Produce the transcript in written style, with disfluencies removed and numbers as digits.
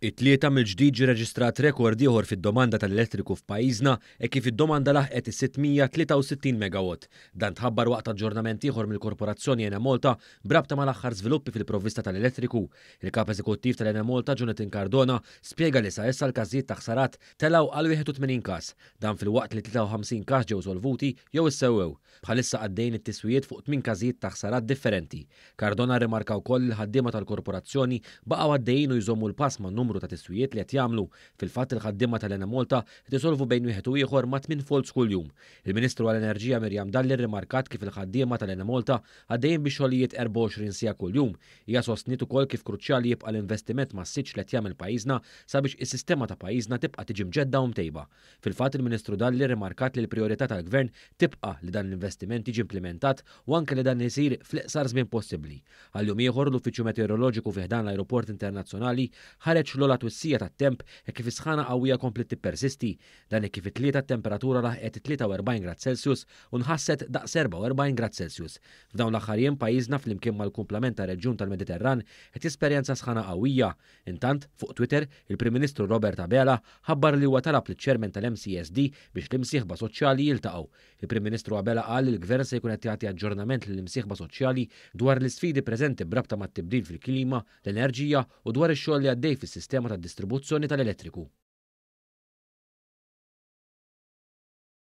It-Tlieta mill-ġdid ġie reġistrat rekord ieħor fid-domanda tal-elettriku f'pajjiżna hekk kif id-domanda laħqet is-663 megawatt. Dan tħabbar waqt aġġornament ieħor mill-Korporazzjoni Enemalta b'rabta mal-aħħar żviluppi fil-provvista tal-elettriku. Il-Kap Eżekuttiv tal-Enemalta Jonathan Cardona spjega li sa issa l-każijiet ta' ħsarat telgħu għal 81 każ. Dan filwaqt li 53 każ ġew solvuti jew issewwew. Bħalissa għaddejjin it-tiswijiet fuq tminn każijiet ta' ħsarat differenti. Cardona rrimarka wkoll li l-ħaddiema tal-korporazzjoni baqgħu għaddejjin u jżommu l-pass man-numru ta' tiswijiet li qed jagħmlu. Fil-fatt il-ħaddiema tal-Enemalta qed isolvu bejn wieħed u ieħor ma' tminn faults kuljum. Il-Ministru għall-Enerġija Miriam Dalli rrimarkat kif il-ħaddiema tal-Enemalta għaddejjin bix-xogħlijiet 24 siegħa kuljum. Hija sostniet ukoll kif kruċjali jibqa' l-investiment massiċċ li qed jagħmel pajjiżna sabiex is-sistema ta' pajjiżna tibqa' tiġi mġedda u mtejba. Fil-fatt, il-Ministru Dalli rrimarkat li l-prijorità tal-Gvern tibqa' li dan l-investiment jiġi implimentat u anke li dan isir fl-iqsar żmien possibbli. Għal jum ieħor, l-Uffiċċju Meteoroloġiku fi ħdan l-Ajruport Internazzjonali ħareġ l-ogħla twissija tat-temp hekk kif is-sħana qawwija kompliet tippersisti. Dan hekk kif it-Tlieta t-temperatura laħqet it-43 grad Celsius u nħasset daqs 44 grad Celsius. F'dawn l-aħħar jiem pajjiżna flimkien mal-kumplament tar-reġjun tal-Mediterran qed jesperjenza sħana qawwija. Intant, fuq Twitter, il-Prim Ministru Robert Abela ħabbar li huwa talab liċ-Chairman tal-MCESD biex l-imsieħba soċjali jiltaqgħu. Il-Prim Ministru Abela qal li l-Gvern se jkun qed jagħti aġġornament lill-imsieħba soċjali dwar l-isfidi preżenti b'rabta mat-tibdil fil-klima, l-enerġija u dwar ix-xogħol li għaddej fis-sistema tad-distribuzzjoni tal-elettriku.